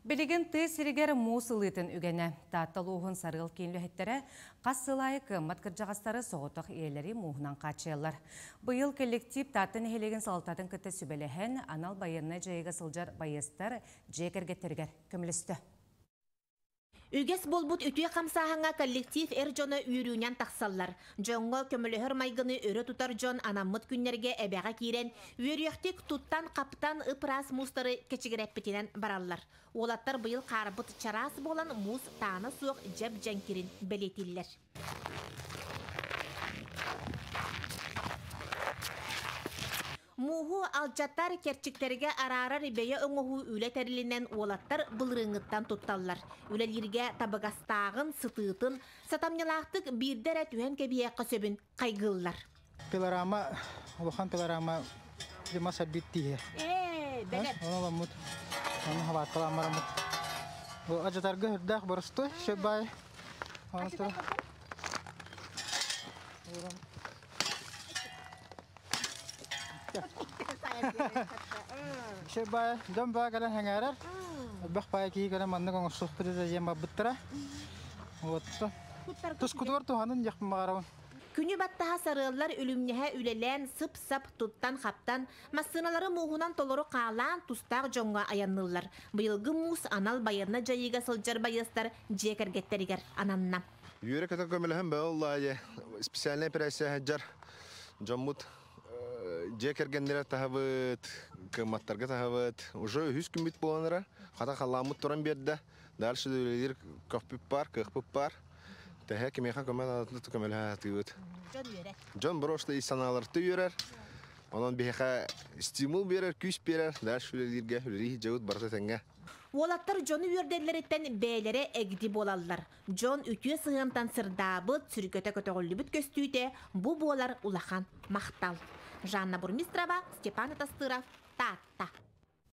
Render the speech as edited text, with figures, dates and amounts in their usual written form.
Билигин тыа сиригэр муус ылыытын үгэнэ. Таатта улууһун Сарыал киин үлэһиттэрэ хас сыл аайы кыаммат кырдьаҕастары соҕотох ийэлэри мууһунан хааччыйаллар. Быйыл коллектив Таатта нэһилиэгин салалтатын кытта сүбэлэһэн, анал байыаннай дьайыыга сылдьар байыастар дьиэ кэргэттэригэр көмөлөстө. Үгэс буолбут үтүө хамсааһыҥҥа коллектив эр дьоно үөрүүнэн тахсаллар. Дьоҥҥо көмөлөһөр майгыны өрө тутар дьон анаммыт күннэргэ эбэҕэ киирэн, үөрүйэхтик туттан-хаптан ып-ыраас муустары кэчигирэппитинэн бараллар. Уолаттар быйыл хаарбыт чараас буолан муус таана суох дьэп-дьэҥкирин бэлиэтииллэр. Мууһу алдьатар, кэрчиктэргэ араарар бэйэ оҥоһуу үлэ тэрилинэн уолаттар былырыыҥҥыттан тутталлар. Үлэлииргэ табыгастааҕын, сытыытын, сатамньылаахтык биирдэ эрэ түһэн кэбиһиэххэ сөбүн хайгыыллар. Пилорама, улахан пилорама мас арбит тииһэ. Ээ, бэлэм. Ону ламмыт, ону хабаатталаан бараммыт. Бу ажатарга үрдээх боростуой, сөп баай. Сөп баай, дьон баа кэлэн сэҥээрэр. Элбэх баай киһи кэлэн маннык оҥорсуохпут этэ диэн барбыттара. Вот. Тускутугар туһанын диэхпин баҕарабын. Күнү баттаһа сарыаллар үлүмнэһэ үлэлээн сып-сап туттан-хаптан, массыыналары мууһунан толору хаалаан тустаах дьоҥҥо айанныыллар. Быйылгы муус анал байыаннай дьайыыга сылдьар байыастар дьиэ кэргэттэригэр ананна. Үөрэ-көтө көмөлөһөн бөҕө аайы специальнай операция сылдьар дьоммут дьиэ кэргэннэрэ таһабыт, кыамматтарга таһабыт. Уже үһүс күммүт буолан эрэр. Хата халлааммыт туран биэрдэ. Дальше да үлэлиир көхпүт баар, кыахпыт баар. Тэһэ кимиэхэ көмө наадатын көмөлөһө сатыыбыт. Дьон үөрэр. Дьон просто ис санааларыттан үөрэр. Онон биһиэхэ стимул биэрэр, күүс биэрэр. Дальше үлэлииргэ, үлэлии сылдьабыт барыта тэҥҥэ. Уолаттар дьону үөрдэллэриттэн бэйэлэрэ эгди буолаллар. Дьон үтүө сыһыантан сырдаабыт, сүргэтэ көтөҕүллүбүт көстүүтэ бу буолар улахан махтал. Жанна Бурмистрова, Степан Атастыров, Таатта.